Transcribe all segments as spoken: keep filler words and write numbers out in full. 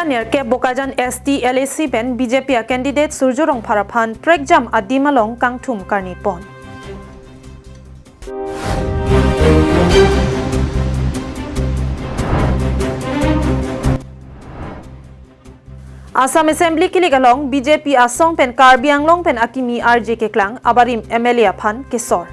Nerkep Bokajan S T L A C pen B J P a candidate Surjya Rongphar aphan prekjam adim along kangthum karni pon. Assam Assembly kilik along B J P asong pen Karbi Anglong pen akimi arje keklang, abarim M L A aphan kesor.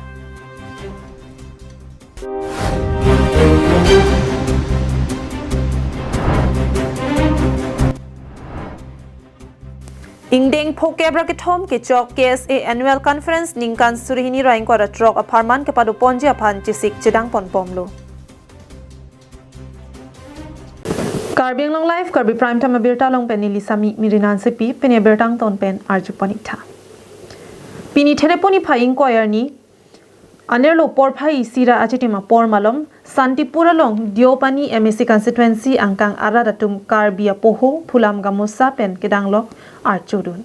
Ingdeng phokep ra kethom kechok K S A Annual Conference ningkan suri hini ra ingkoi ra throk apharman kepadoponji aphan chesik chedang ponbomlo. Karbi Anglong Live, Karbi Prime Time abirta along pen neli Sami Mirinan Sipi, pini abirta angton pen arjupon ik tha. Pini Thereponi phai ingkoi arni, anerlo porphai isi ra achitim apor malom, Santipur along Deopani M A C constituency angkang arat atum Karbi apoho, phulam gamosa pen kedang lok archodun.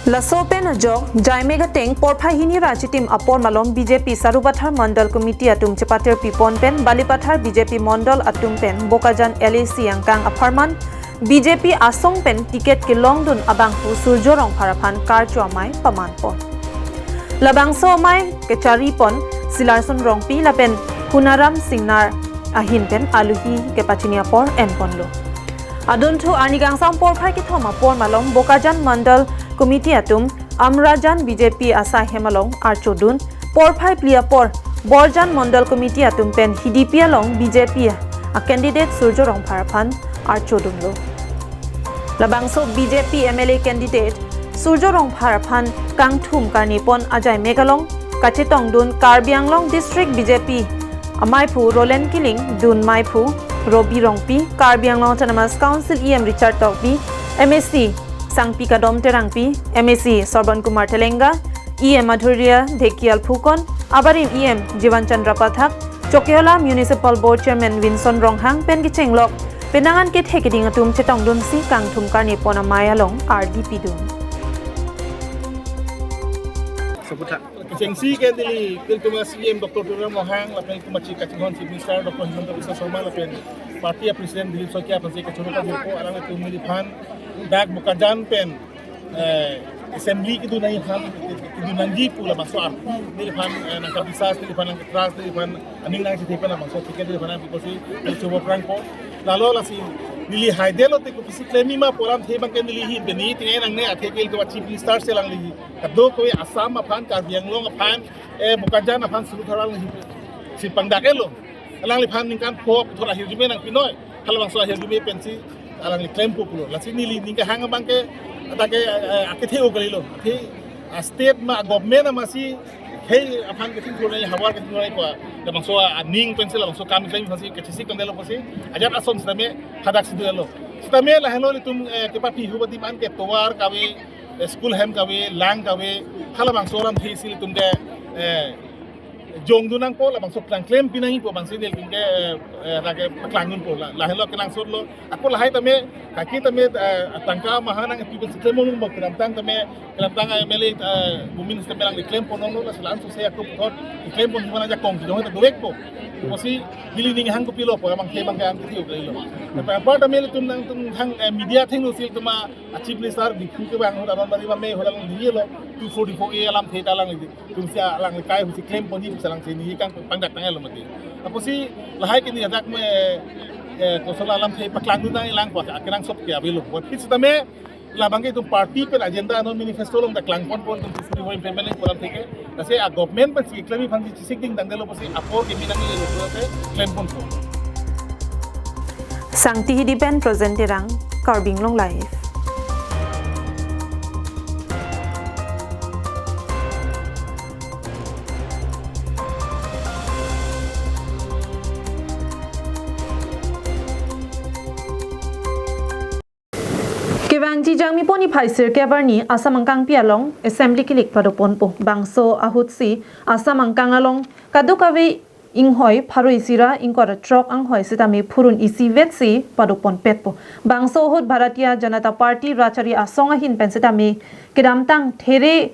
Laso pen ajok, jaime gateng porphai hini ra achitim apor malom B J P Sarupathar Mandal Committee atum chepatir pipon pen Balipathar B J P Mandal atum pen Bokajan L A C angkang apharman B J P asong pen ticket kelongdun abangphu Surjya Rongphar aphan karcho amei paman pon. Labangso amei kechari pon Silarson Rongpi lapen Hunaram Singnar ahin pen aluhi kepachini apor en ponlo. Adunthu arni kangsam porphai kethom apor malom Bokajan Mandal Committee atum Amrajan B J P asai hem along archodun, porphai phli apor Borjan Mandal Committee atum pen Hidipi along B J P a candidate Surjya Rongphar aphan archodunlo. Labangso B J P M L A candidate Surjya Rongphar aphan kangthum karni pon ajaime along kachetongdun Karbi Anglong District B J P amaiphu Roland Killing, dun maiphu Robi Rongpi, Karbi Anglong Autonomous Council E M Richard Tokbi, M A C Sangpi Kadom Terangpi, M A C Sorban Kumar Telenga, E M Madhurya Dhekial Phukon, abarim E M Jivan Chandra Pathak, Chokihola Municipal Board Chairman Vinson Ronghang pen kechenglok penang an kethe keding atum chetongdunsi kangthum karni pon amei along ardi pidun. Kechengsi ke neli, nelitum a C E M Doctor Tuliram Ronghang, lapen nelitum a Chief Kachinghon Chief Minister Doctor Himanta Biswa Sarma, lapen party a President Dilip Saikia aphansi kachoro kajirpo, alanglitum neliphan dak Bokajan pen, eh, assembly kedun nangji aphan, kedun nangji pu labangso ar. Neliphan, eh, nangkabisas, neliphan nangketras, neliphan aning nangchethe pen labangso ticket neliphan nangpipo si, neli chobo prangpo. Lalo lasi neli haidetlo te kopisi klemji ma pu alamthe abangke neli hin pen neli tingai nangne, athe ke nelitum a Chief Minister si alangli kadokave Assam aphan, Karbi Anglong aphan, eh, Bokajan aphan, Sarupathar alangli si pangdak-etlo. Alangliphan ningkan pho puthot ahirjume nangpinoi. Halabangso ahirjume pensi alangli klempo pulo. Lasi neli ning kehang abangke, atake, eh, akethe-o kalilo. Athe, a state ma government amatsi, hei aphan kethingthur nangji, havar kethingthur nangji pu labangso aning pensi labangso kam klem aphansi kachesik kangdelo pusi ajat ason sitame hadaksi dolo. Sitame lahenlo nelitum, eh, kepapi hu badi man ke tovar kave, eh, school hem kave, lang kave, halabangso alamthe si nelitum ke, eh, jongdun nangpo, labangso klang klempi nangji pu abangsi nelitum ke, eh, eh, lake paklangdunpo la, lahenlo kenangsotlo. Ako lahai tame, kaki tame, eh, tangka maha nangpi pensi klem longpo, kedamtang tame, kedamtang M L A, eh, Bumin sitame alangli klem pon longlo, lasi la-an sose ako puthot klem pon himana ajakong kejong ta dovekpo. Pusi neli ning hang kopilo pu abangke abangke an kethe-o kalilo. Tapi apar tame nelitum nangtum hang, eh, media athengno si nelitum a a Chief Minister Diphu kevang ahut aron bari mame ahut alangli lo two forty-four A alamthe ta alangli, tumsi alangli kai pusi klem ponji pusi alangli neli kangpangdak tanglo mati. Apotsi lahai ke neli ajak me, eh, kosonlo alamthe paklangdun nangji lang pu akenangsot ke avelo. Apotsi tame labangke itum party pen agenda non manifesto along ta klang pon pon itum two forty-four implement nangji pu alamthe ke. Lasi a government pensi klemji aphansi chesik ding tangdetlo pusi apor kimi nangjilo pulote klem ponpo. Sangti Hidi pen Present Terang, Karbi Anglong Live. Kevangji Jangmi poni phai sirkep arni Assam angkangpi along Assembly kilik padoponpo. Bangso ahutsi Assam angkang along kadokave inghoi pharo isi ra ingkoi ra throk anghoi sitame phurun isi vetsi padoponpetpo. Bangso ahut Bharatiya Janata Party Rachari Asong ahin pen sitame kedamtang There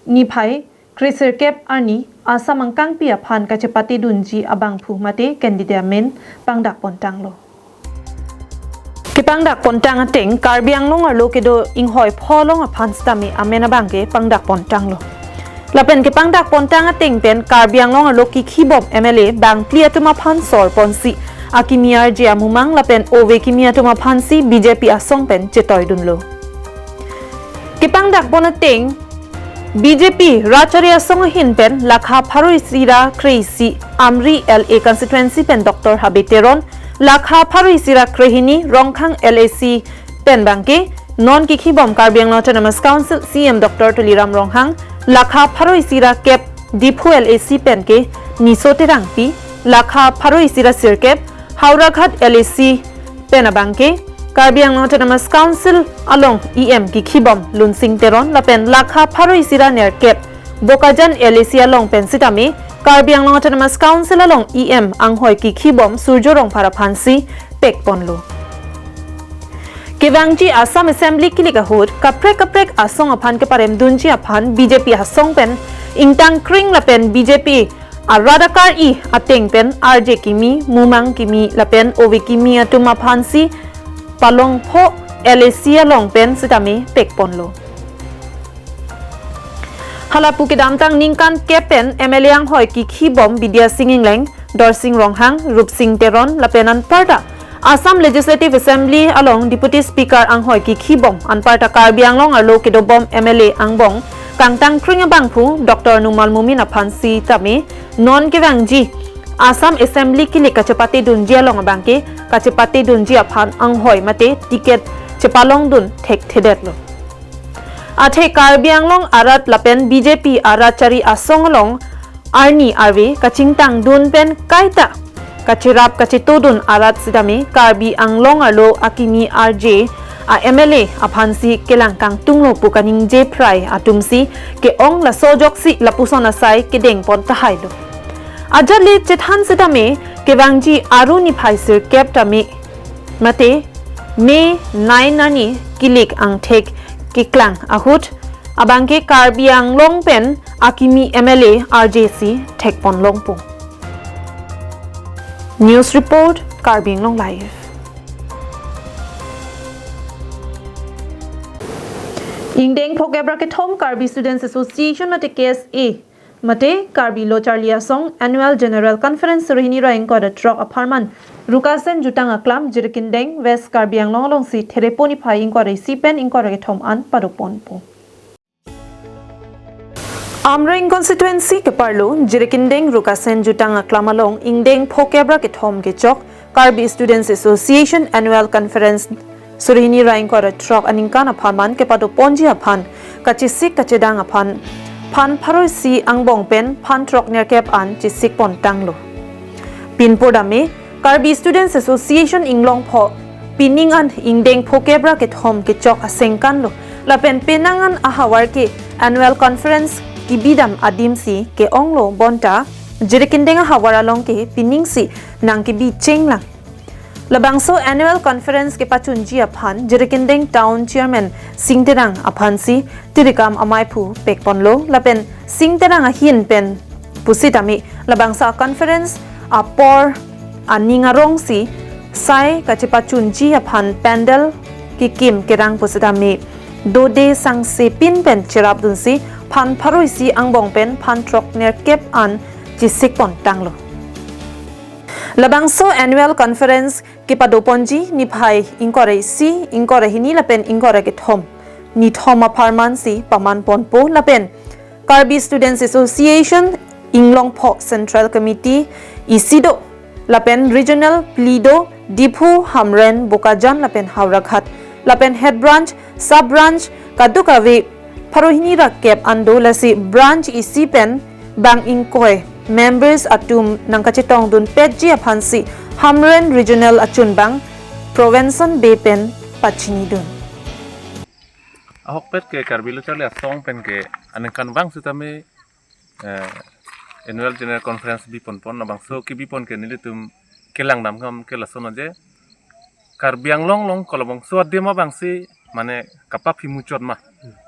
niphai kresirkep arni Assam angkangpi aphan kachepatedunji abangphu mate candidate amen pangdak pontanglo. Pangdak pontang ateng Karbi Anglong arlo kedo inghoi pholong aphan sitame amen abangke pangdak pontanglo. Lapen kepangdak pontang ateng pen Karbi Anglong arlo kikhibom M L A bangphli atum aphan sor ponsi akimi arje amumang lapen ove kimi atum aphansi B J P asong pen chetoidunlo. Kepangdak pon ateng B J P Rachari asong ahin pen lakha pharo isi ra kre-isi Amri L A constituency pen Doctor Habe Teron, lakha pharo isi ra kre-hini Rongkhang L A C pen abangke non kikhibom Karbi Anglong Autonomous Council C E M Doctor Tuliram Ronghang, lakha pharo isi ra kep Diphu L A C pen ke Niso Terangpi, lakha pharo isi ra sirkep Howraghat L A C pen abangke Karbi Anglong Autonomous Council along E M kikhibom Lunsing Teron lapen lakha pharo isi ra nerkep Bokajan L A C along pen sitame Karbi Anglong Autonomous Council along E M anghoi kikhibom Surjo Rongphar aphansi pekponlo. Kevangji Assam Assembly kilik ahut kaprek kaprek asong aphan keparemdunji aphan B J P asong pen ingtangkring lapen B J P arat akar-i ateng pen arje kimi, mumang kimi lapen ove kimi atum aphansi palongpho L A C along pen sitame pekponlo. Halapu kedamtang ningkan kep pen M L A anghoi kikhibom Bidya Sing Engleng, Dorsing Ronghang, Rupsing Teron lapen anparta Assam Legislative Assembly along Deputy Speaker anghoi kikhibom anparta Karbi Anglong arlo kedobom M L A angbong kangtangkring abangphu Doctor Numal Momin aphan sitame non kevangji Assam Assembly kilik kachepatedunji along abangke kachepatedunji aphan anghoi mate ticket chepalongdun thekthedetlo. Athe Karbi Anglong arat lapen B J P arat chari asong along arni arve kachingtangdun pen kaita kacherap kachetodun arat sitame Karbi Anglong arlo akimi arje a M L A aphansi kelang kangtunglo pu kaningje phrai atumsi ke-ong, laso ajoksi lapuson asai kedengpon tahailo. Ajat le chethan sitame kevangji Aru niphai sirkep tame mate May nine arni kilik angthek keklang ahut abangke Karbi Anglong pen akimi M L A arje si thekpon longpo. News report, Karbi Anglong Live. Ingdeng phokep ra kethom Karbi Students Association mate K S A mate Karbi Lo Charli Asong Annual General Conference suri hini ra ingkoi ra throk apharman Rukasen Jutang Aklam, Jirikindeng, West Karbi Anglong alongsi Therepo niphai ingkoi ra isi pen ingkoi ra kethom an padoponpo. Amreng constituency keparlo Jirikindeng Rukasen Jutang Aklam along ingdeng phokep ra kethom kechok Karbi Students Association Annual Conference suri hini ra ingkoi ra throk aningkan apharman kepadoponji aphan kachesik kachedang aphan phan pharo isi angbong pen phan throk nerkep an chesikpon tanglo. Pinpur dame Karbi Students Association inglong pho pining an ingdeng phokep ra kethom kechok asengkanlo. Lapen penang an ahavar ke annual conference kebidam adimsi ke-onglo bonta Jirikindeng ahavar along ke piningsi nangkebi chenglang. Labangso annual conference kepachunji aphan Jirikindeng Town Chairman Sing Terang aphansi tirikam amaiphu pekponlo lapen Sing Terang ahin pen pusitame labangso conference apor aning arongsi sai kachepachunji aphan pandal kekim kerang pusitame dode sangse pin pen cherapdunsi phan pharo isi angbong pen phan throk nerkep an chesikpon tanglo. Labangso annual conference kepadoponji niphai ingkoi ra isi, ingkoi ra hini lapen ingkoi ra kethom, nithom apharmansi pamanponpo lapen Karbi Students Association inglong pho Central Committee isi do lapen Regional phli do, Diphu, Hamren, Bokajan lapen Howraghat lapen Head Branch, Sub Branch kadokave pharo hini ra kep an do, lasi branch isi pen bang ingkoi members atum nangkachetongdun petji aphansi Hamren Regional achunbang Provenson Bey pen pachinidun. Ahokpet ke Karbi Lo Charli Asong pen ke aningkanvang sitame, eh, Annual General Conference biponpon, labangso kebipon ke nelitum kelang damkam ke lason aje Karbi Anglong along kolabangso adim abangsi mane kapaphi muchot ma.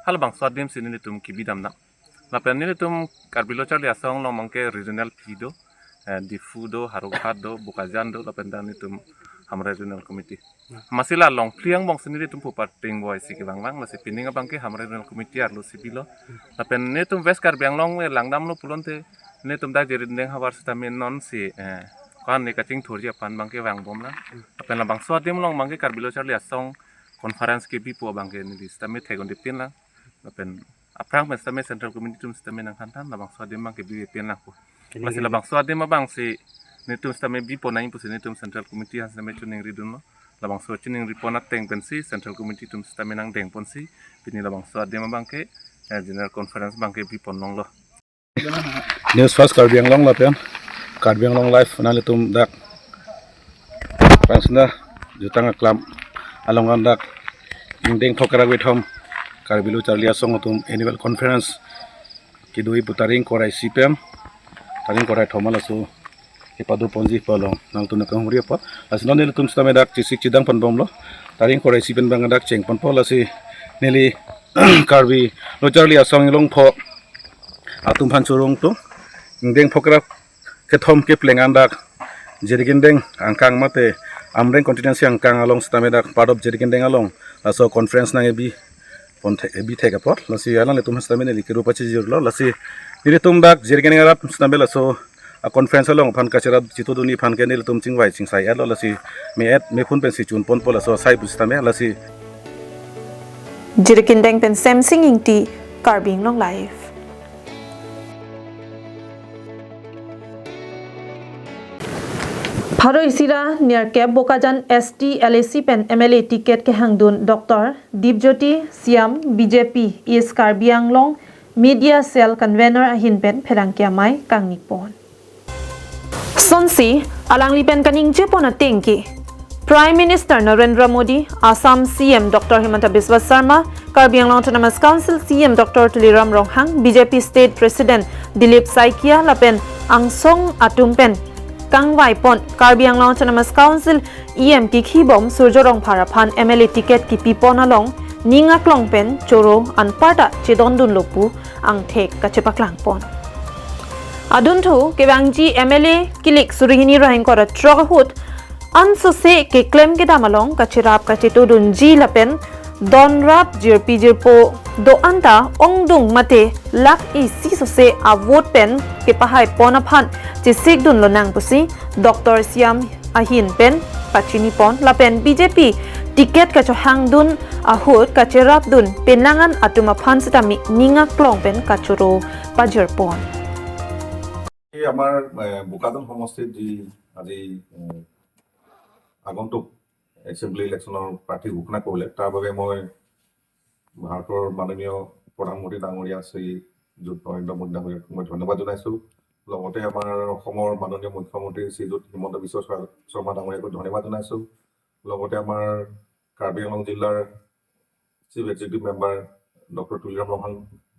Halabangso adimsi nelitum kebidam dam. Lapen nelitum Karbi Lo Charli Asong along abangke Regional phli do, eh, Diphu do, Howraghat do, Bokajan do, lapen dak nelitum Hamren Regional Committee. Amatsi la Longphli angbong si nelitum pupat ting boy si kevang vang, lasi pining abangke Hamren Regional Committee arlo si bilo. Lapen nelitum West Karbi Anglong me langdamlo pulote, nelitum dak Jirikindeng havar sitame non si, eh, ko-an ne kachingthurji aphan abangke vangbomlang. Lapen labangso adim along abangke Karbi Lo Charli Asong conference kebipo abangke neli sitame thekdun dipinlang. Lapen aphrang pen sitame Central Committee atum sitame nangthan than, labangso adim abangke bipinlang ko. Lasi labangso adim abang si nelitum sitame bipo nangji pusi nelitum Central Committee aphan sitame chiningridunlo. Labangso chiningri pon ateng pensi Central Committee atum sitame nangdeng ponsi pini labangso adim abangke, eh, General Conference abangke bipon longlo. News First Karbi Anglong lapen Karbi Anglong Live nanglitum dak Pangsina jutang aklam along an dak ingdeng phokra kethom Karbi Lo Charli Asong atum annual conference kedoi pu tarik ingkoi ra isi pen, tarik ingkoi ra kethom laso kepado ponji pu along nangtum nang kanghumri apot. Lasi non nelitum sitame dak chesik chedang ponbomlo. Tarik ingkoi ra isi pen abang dak cheng ponpo, lasi neli Karbi Lo Charli Asong Inglongpho atum aphan choro ingtung, ingdeng phokra kethom kepleng an dak Jirikindeng angkang mate Amreng constituency angkang along sitame dak part of Jirikindeng along laso conference nangkebi pon the-, bi thek apot, lasi alanglitum sitame neli keru pachijirlo, lasi nelitum dak Jirikindeng arat sitame laso a conference along aphan kacherap chitudunji aphan ke nelitum chingvai chingsai-etlo, lasi me-et mephun pensi chun ponpo laso asai pu sitame, lasi. Jirikindeng pen Semsing Ingti, Karbi Anglong Live. Pharo isi ra nerkep Bokajan S T L A C pen M L A ticket kehangdun Doctor Dipjyoti Siam, B J P East Karbi Anglong Media Cell Convener ahin pen pherangke amei kangni pon. Sonsi alangli pen kaningje pon ateng ke Prime Minister Narendra Modi, Assam C M Doctor Himanta Biswa Sarma, Karbi Anglong Autonomous Council C M Doctor Tuliram Ronghang, B J P State President Dilip Saikia lapen angsong atum pen kangvai pon Karbi Anglong Autonomous Council E M kikhibom Surjya Rongphar aphan M L A ticket kipi pon along ning aklong pen choro anparta chedondunlo pu angthek kachepaklang pon. Adunthu kevangji M L A kilik suri hini ra ingkoi ra throk ahut ansose keklem kedam along kacherap kachetudunji lapen donrap jirpi jirpo do-an ta ongdung mate lakh isi sose avote pen kepahai pon aphan chesikdun lonang pusi Doctor Siam ahin pen pachini pon lapen B J P ticket kachohangdun ahut kacherapdun penang an atum aphan sitame ning aklong pen kachoro pajir pon. এই আমাৰ এ, বোকাজান সমষ্টিত যি আজি এ, আগন্তুক এছেম্বলি ইলেকশ্যনৰ প্ৰাৰ্থী ঘোষণা কৰিলে, তাৰ বাবে মই ভাৰতৰ মাননীয় প্ৰধানমন্ত্ৰী ডাঙৰীয়া শ্ৰী যুত নৰেন্দ্ৰ মোদী ডাঙৰীয়াক মই ধন্যবাদ জনাইছো। লগতে আমাৰ অসমৰ মাননীয় মুখ্যমন্ত্ৰী শ্ৰীযুত হিমন্ত বিশ্ব শৰ- শৰ্মা ডাঙৰীয়াকো ধন্যবাদ জনাইছো। লগতে আমাৰ কাৰ্বি আংলং জিলাৰ chief executive member doctor Tuliram Ronghang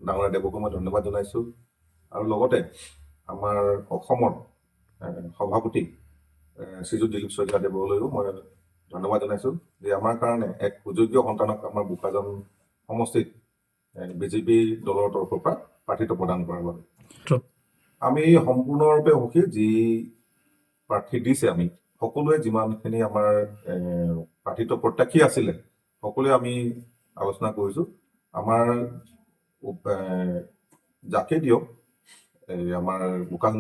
ডাঙৰীয়া দেৱকো মই ধন্যবাদ জনাইছো। আৰু লগতে আমাৰ অসমৰ এ, সভাপতি এ, শ্ৰীযুত দিলীপ শইকীয়া দেৱলৈও মই ধন্যবাদ জনাইছো যে আমাৰ কাৰণে এক সুযোগ্য সন্তানক আমাৰ বোকাজান সমষ্টিত বিজেপি দলৰ তৰফৰ পৰা প্ৰাৰ্থিত্ব প্ৰদান কৰাৰ বাবে। True. আমি সম্পূৰ্ণৰূপে সুখী যি প্ৰাৰ্থী দিছে। আমি সকলোৱে যিমানখিনি আমাৰ এ, প্ৰাৰ্থিত্ব প্ৰত্যাশী আছিলে, সকলোৱে আমি আলোচনা কৰিছো। আমাৰ উপ- এ, যাকে দিয়ক, এই আমাৰ বোকান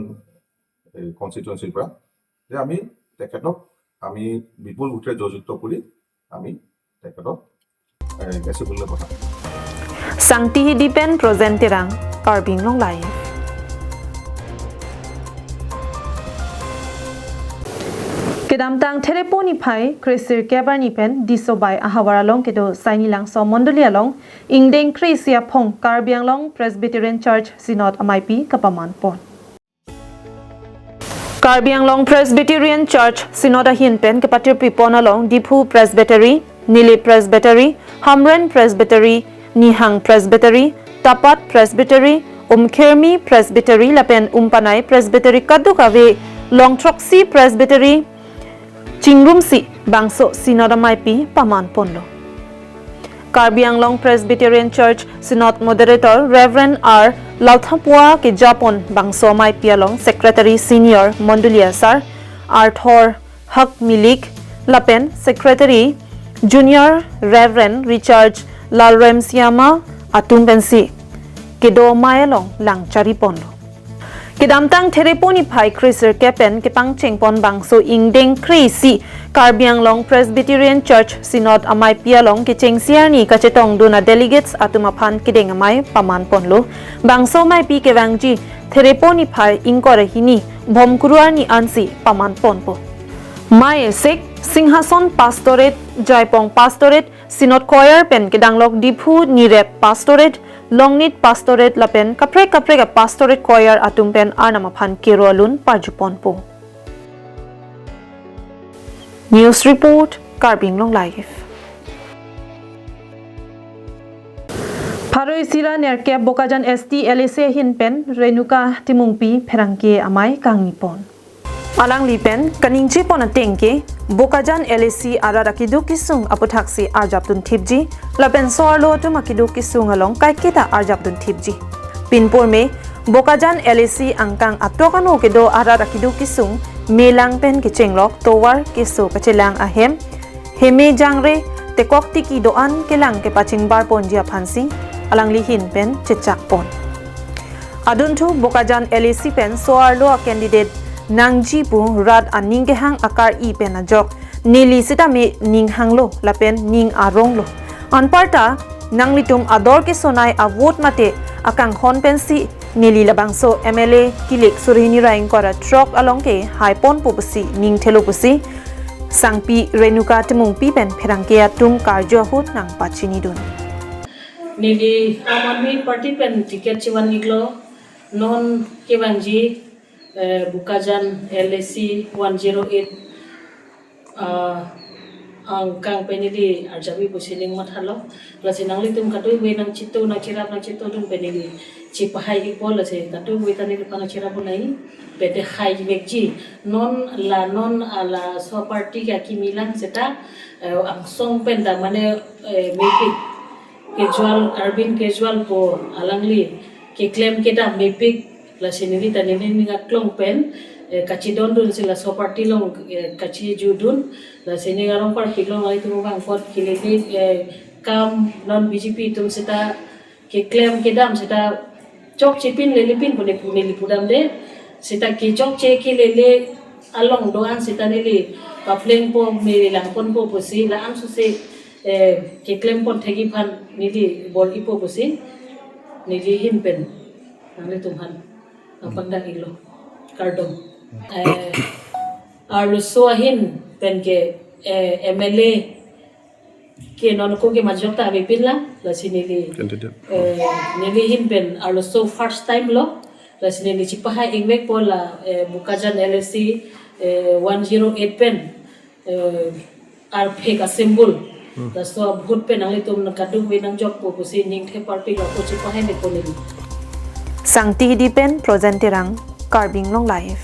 কনষ্টিটুৱেঞ্চিৰ পৰা, যে আমি তেখেতক আমি বিপুল ভোটেৰে জয়যুক্ত কৰি আমি তেখেতক এ, এছেম্বলিলৈ পঠাম। Sangti Hidi pen Projen Terang, Karbi Anglong Live. Kedamtang Therepo niphai kre sirkep arni pen Disobai ahavar along kedo Sainilangso Mondoli along ingdeng kre isi aphong Karbi Anglong Presbyterian Church Synod ameipi kapaman pon. Karbi Anglong Presbyterian Church Synod ahin pen kepatirpi pon along Diphu Presbytery, Nilip Presbytery, Hamren Presbytery, Nihang Presbytery, Tapat Presbytery, Umkhermi Presbytery lapen Umpanai Presbytery kadokave long throksi Presbytery chingrumsi bangso Synod ameipi paman ponlo. Karbi Anglong Presbyterian Church Synod Moderator Reverend R Lalthampua kejapon bangso ameipi along Secretary Senior Mondoli Asar Arthur Hakmilik, lapen Secretary Junior Reverend Richard Lalremsiama atum pensi kedo amei along lang chari ponlo. Kedamtang Therepo niphai kre sirkep pen kepangcheng pon bangso ingdeng kre isi Karbi Anglong Presbyterian Church Synod ameipi along kechengsi arni kachetongdun a-delegates atum aphan kedeng amei paman ponlo. Bangso ameipi kevangji Therepo niphai ingkoi ra hini Bhomkuru arni ansi paman ponpo. Amei esek Singhason Pastorate, Jaipong Pastorate, Synod Choir pen kedanglok Diphu Nirep Pastorate, Longnit Pastorate lapen kaprek kaprek a-Pastorate Choir atum pen arnam aphan kero alun parju ponpo. News report, Karbi Anglong Live. Pharo isi ra nerkep Bokajan S T L A C ahin pen Renuka Timungpi pherangke amei kangni pon. Alangli pen kaningje pon ateng ke Bokajan L A C arat akeduk kesung aputhaksi arjapdun thipji, lapen so-arlo atum akeduk kesung along kaiketa arjapdun thipji. Pinpur me Bokajan L A C angkang atok ano kedo arat akeduk kesung melang pen kechenglok tovar keso kachelang ahem, heme jangre, tekok tiki do-an kelang kepachingbar ponji aphansi alangli ahin pen chechak pon. Adunthu Bokajan L A C pen so-arlo a-candidate nangji pu rat aning kehang akar-i pen ajok neli sitame ning hanglo lapen ning aronglo. Anparta nanglitum ador kesonei a-vote mate akanghon pensi neli labangso M L A kilik suri hini ra ingkoi ra throk along ke hai ponpo pusi ning thelo pusi Sangpi Renuka Timungpi pen pherangke atum karju ahut nangpachinidun. Neli Aam Aadmi Party pen ticket chevan-iklo, non kevangji, eh, Bokajan L A C one zero eight, ah, angkang pen neli arjap-i pusi ning mathalo. Lasi nanglitum kadokave nangchito, nangcherap, nangchitodun pen neli chepahai-ikpo, lasi kadokave ta neliphan nangcherap-un-e. Bete haivekji. Non la non ala so party ke akimi lang seta, eh, angsong pen ta mane, eh, mepik Kejriwal, Arvind Kejriwal pu alangli keklem kedam mepik, lasi neli ta neli ning aklong pen, eh, kachidondun si laso party along, eh, kachijudun, lasi ning arong parpik long ai tum bang pot kilele, eh, kam non B J P atum seta keklem kedam seta chokche pin lele pin pu neli pu neli pudamde, seta kechokche kelele along do-an seta neli paplengpo, neli lang ponpo pusi la-an sose, eh, keklem pon thekji aphan neli bor-ipo pusi neli ahin pen nanglitum aphan nangpangdak-iklo, kardom. Eh, arloso ahin pen ke, eh, M L A ke non ako ke majok ta avepin lang, lasi neli, candidate, eh, neli ahin pen arloso first time lo, lasi neli chepahai-ikvekpo la, eh, Bokajan L A C, eh, one zero eight pen, eh, arphek a-symbol. Hmm. Laso a-vote pen nanglitum kadokave nangjokpo pusi ningthe parpik lo ako chepahaivekpo neli. Sangti Hidi pen Projen Terang, Karbi Anglong Live.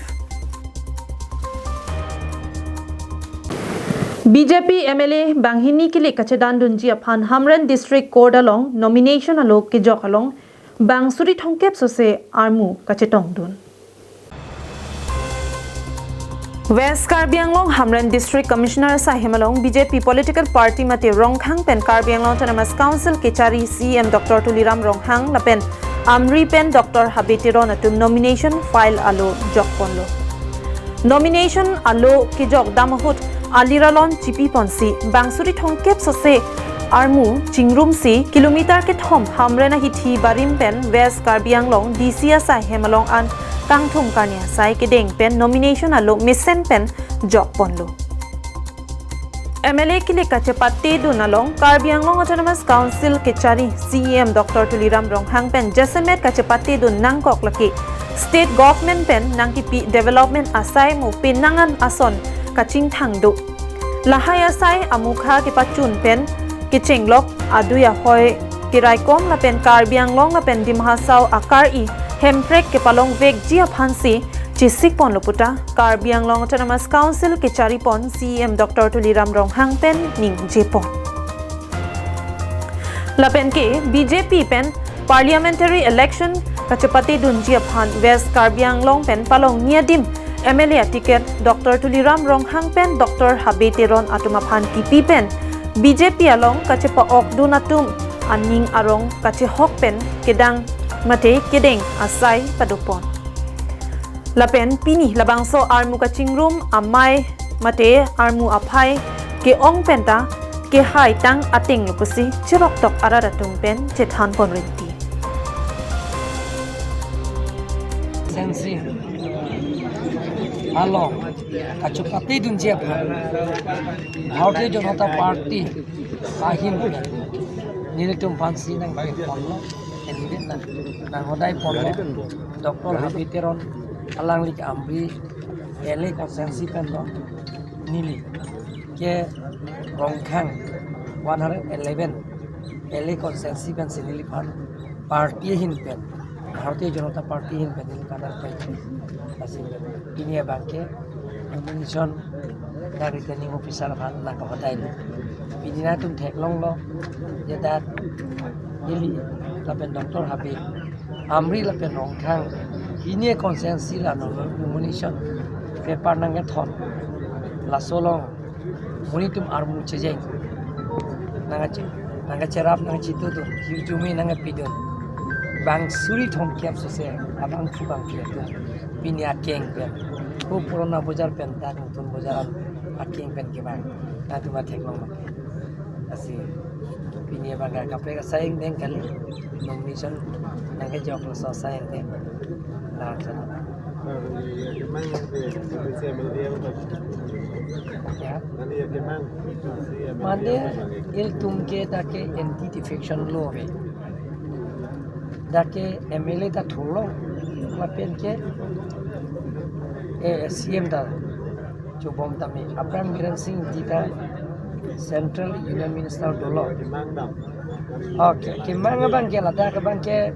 B J P M L A banghini kilik kachedandunji aphan Hamren District Court along nomination alo kejok along bang suri thomkep sose armu kachetongdun. West Karbi Anglong Hamren District Commissioner asai hem along B J P political party mate Rongkhang pen Karbi Anglong Autonomous Council kechari C E M Doctor Tuliram Ronghang lapen Amri pen Doctor Habe Teron atum nomination file alo jokponlo. Nomination alo kejok dam ahut aliralon chipiponsi bang suri thomkep sose armu chingrumsi kilometer kethom Hamren ahithi barim pen West Karbi Anglong D C asai hem along an kangthum karni asai kedeng pen nomination alo mesen pen jokponlo. M L A kilik kachepatedun along Karbi Anglong Autonomous Council kechari C E M Doctor Tuliram Ronghang pen jasemet kachepatedun nangkok lake state government pen nangkipi development asai mo penang an ason kachingthang do. Lahai asai amukha kepachun pen kechenglok adui ahoi keraikom lapen Karbi Anglong lapen Dima Hasao akar-i hemprek kepalongvekji aphansi chesikponlo puta Karbi Anglong Autonomous Council kecharipon C E M Doctor Tuliram Ronghang pen ningjepon. Lapen ke B J P pen parliamentary election kachepatedunji aphan West Karbi Anglong pen palongni adim M L A aticket Doctor Tuliram Ronghang pen Doctor Habe Teron atum aphan kipi pen B J P along kachepa-okdun atum aning arong kachehok pen kedang mate kedeng asai padopon. Lapen pini labangso armu kachingrum amei mate armu aphai ke-ong penta kehai tang ateng lo pusi cheroktok arat atum pen chethanpon rinti. Sensi along kachupate dunji aphan Bharatiya Janata Party ahin pen nelitum aphansi nangkeponlo, candidate nang nanghodaiponlo, Doctor Habe Teron alangli ke Amri L A constituency pen lo, neli ke Rongkhang one hundred eleven L A constituency pensi neliphan party ahin pen, Bharatiya Janata Party ahin pen neli kadar pai. Lasi pini abangke nomination dak returning officer aphan nangkehodailo. Pini nangtum theklonglo, je dak neli lapen Doctor Habe, Amri lapen Rongkhang, hini constituency la nom-, nomination paper nangkethon. Laso along monit atum armu chejeng. Nangkache-, nangkacherap nangkachitudun, hirjume nangkapidun. Bang suri thomkep sose, abang thu bang kep atum. Pini akeng pen. Ko Purana Bazar pen ta nutun bazar akeng pen kevang. Nangtum theklong mate. Lasi pini abang kaprek asai angdeng kali. Nomination nangkejok laso asai angdeng. Dak chana. Kemang ke, si M L A apa? Ya. Nani ya kemang? Si M L A Mane apa lagi? Ilitum ke dak ke anti defection law ave. Dak ke M L A ta thurlo, lapen ke, eh, C M ta chobom tame. Aphrang Biren Singh Engti ta Central Union Minister dolo. Kemang dam. Okay, kemang abangke ladak abangke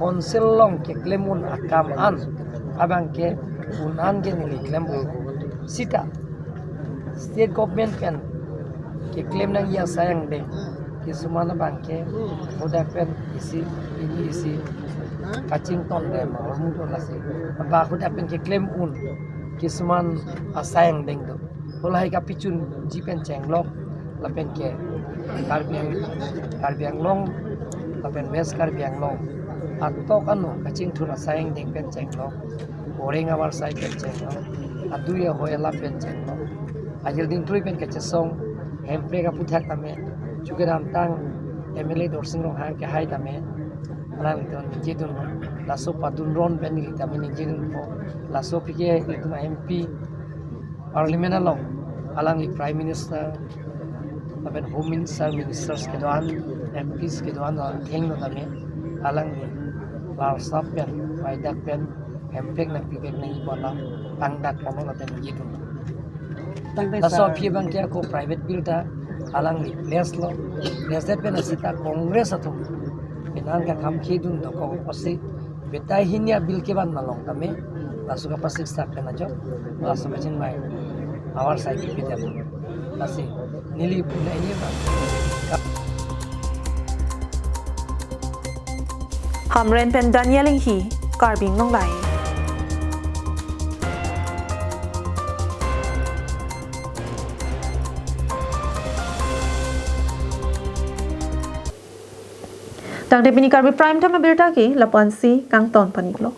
council along keklem un akam an abangke un an ke neli klem un. Sita state government pen keklem nangji asai angdeng, kisuman abangke hadak pen isi, pini isi kachington rem ahormu do lasi. Ba hadak pen keklem un, kisuman asai angdeng do. Halahei kapachunji pen chenglok, lapen ke Karbi Ang-, Karbi Anglong, lapen West Karbi Anglong atok ano kachingthur asai angdeng pen chenglok, oreng avar asai pen chenglok, adui ahoi alap pen chenglok, ajir dingtui pen kachesong, Hemprek aphuthak tame, chukedamtang M L A Dorsing Ronghang kehai tame, alanglitum ningjedun, laso padun ron pen neli tame ningjedunpo, laso aphi ke ilitum M P, Parliament along alangli Prime Minister, lapen Home Minister, Ministers kedo-an, M Ps kedo-an athengno tame alangli larsap pen, paidak pen, Hemprek nangpipek nangji pu alam tangdakponlo lapen ningjedun. Tangdaksa. Laso aphi abangke ako private bill ta alangli place lo, place det pen asita Congress atum penang kakam khedun dokok apotsi betai hini a-bill kevan along tame, laso kapasik sak pen ajok, laso kachingvai avar asai kipi det. Lasi neli puna ini ba. Hamren pen Daniel Enghi, Karbi Anglong Live. Tangte pini Karbi Prime Time abirta ke lapu-ansi kangton pon-iklo.